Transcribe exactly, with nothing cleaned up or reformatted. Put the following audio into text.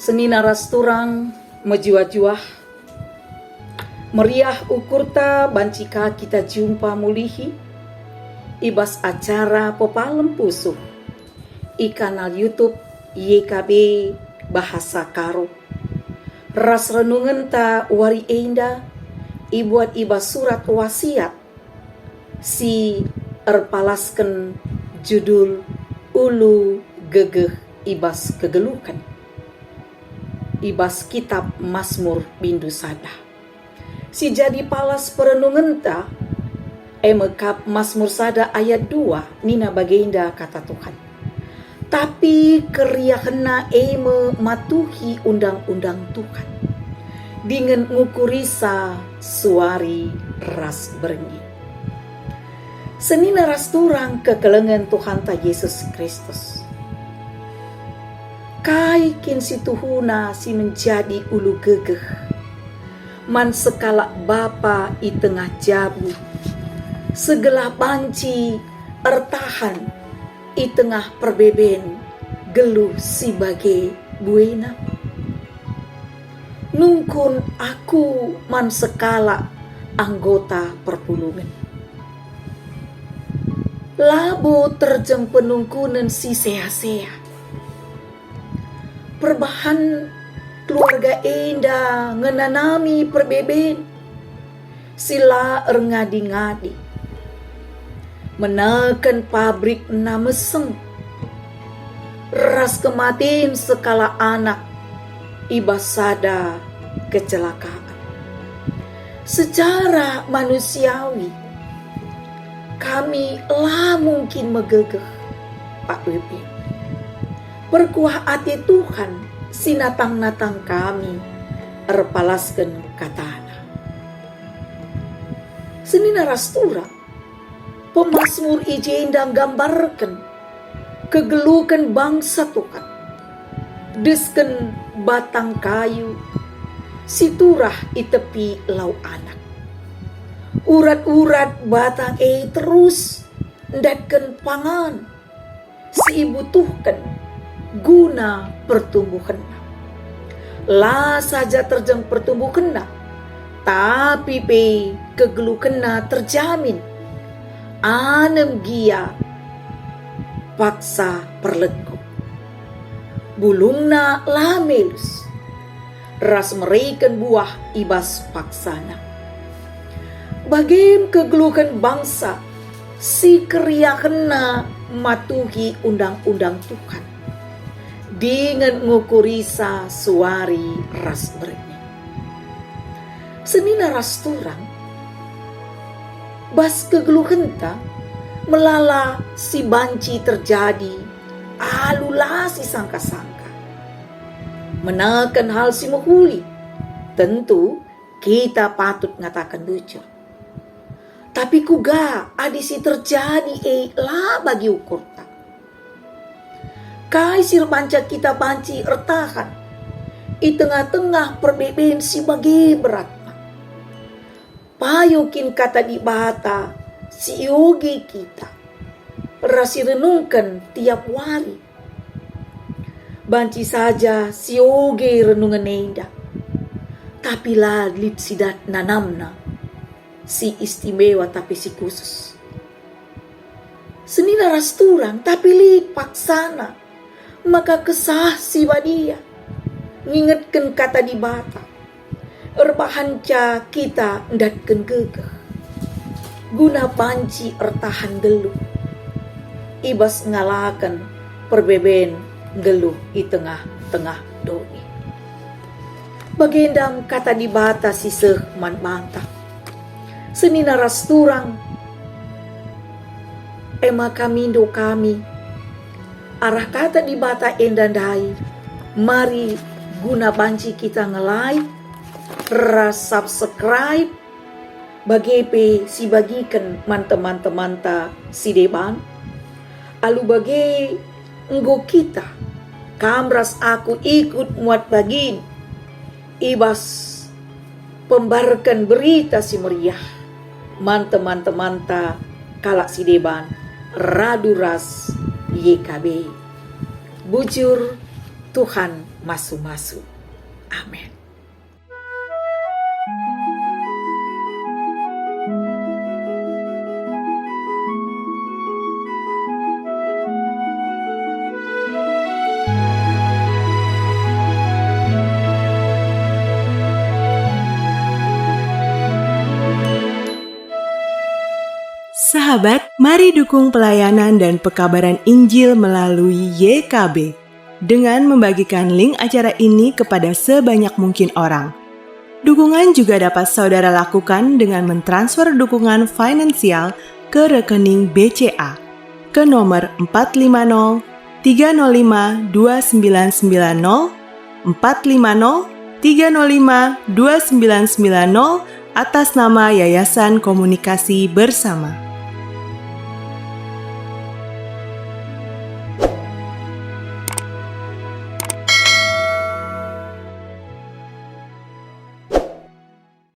Senina ras turang mejuah-juah, meriah ukurta banci ka kita jumpa mulihi i bas acara Pepalem Pusuh i kanal YouTube Y K B Bahasa Karo. Ras renungenta wari enda ibuat i bas surat wasiat si erpalasken judul Ulu Gegeh i bas Kegeluhen, i bas kitab Masmur bindu sada. Si jadi palas perenungenta, e me kap Masmur sada ayat dua, nina bagenda kata Tuhan. Tapi keriahenna e me matuhi undang-undang Tuhan, dingen ngukurisa suari ras berngi. Senina ras turang kekelengen Tuhanta Jesus Kristus. Kai kin situhuna si menjadi ulu gegeh man sekalak bapa i tengah jabu, segelah banci ertahan i tengah perbeben geluh si bage buena? Nungkun aku man sekalak anggota perpulungen. Labo terjeng penungkunen si sea-sea. Perbahan keluarga enda ngenanami perbeben si la erngadi-ngadi. Menaken pabrik nameseng ras kematin sekalak anak i bas sada kecelakaan. Secara manusiawi, kami la mungkin megegeh, Pak W P. Perkuah ate Tuhan si natang-natang kami erpalasken kataNa. Senina ras turang, pemasmur i jenda nggambarken kegeluhen bangsa Tuhan, desken batang kayu si turah i tepi lau anak. Urat-urat batang e terus ndatken pangan si ibutuhken guna pertumbuhenna. La saja terjeng pertumbuhenna, tapi pe kegeluhenna terjamin. Anem gia paksa perlengkuk. Bulungna la melus, ras mereken buah i bas paksana. Bagem kegeluhen bangsa si keriahenna matuhi undang-undang Tuhan, dingen ngukurisa suari ras berngi. Senina ras turang, bas kegeluhenta melala si banci terjadi alu la sisangka-sangka. Menaken hal si mehuli, tentu kita patut ngataken bujur. Tapi kuga adi si terjadi e la bagi ukurta? Kai si erbanca kita banci ertahan i tengah-tengah perbeben si bage beratna? Payo kin Kata Dibata si ioge kita ras irenungken tiap wari? Banci saja si oge renungen enda, tapi la lit si dat nanamna si istimewa tapi si khusus. Senina ras turang, tapi lit paksana maka Kesah Si Badia ngingetken Kata Dibata. Erbahanca kita ndatken gegeh guna banci ertahan nggeluh i bas ngalaken perbeben nggeluh i tengah-tengah doni. Bagenda me Kata Dibata si seh man banta. Senina ras turang, e maka mindo kami arah Kata Dibata enda ndai, mari guna banci kita nge-like ras subscribe, bage pe sibagiken man teman-temanta si deban. Alu bage enggo kita, kam ras aku ikut muat bagin i bas pembarken Berita Si Meriah man teman-temanta kalak si deban, radu ras Y K B. Bujur, Tuhan masu-masu. Amin. Sahabat, mari dukung pelayanan dan pekabaran Injil melalui Y K B dengan membagikan link acara ini kepada sebanyak mungkin orang. Dukungan juga dapat saudara lakukan dengan mentransfer dukungan finansial ke rekening B C A ke nomor empat lima nol tiga nol lima dua sembilan sembilan nol, empat lima nol tiga nol lima dua sembilan sembilan nol, atas nama Yayasan Komunikasi Bersama.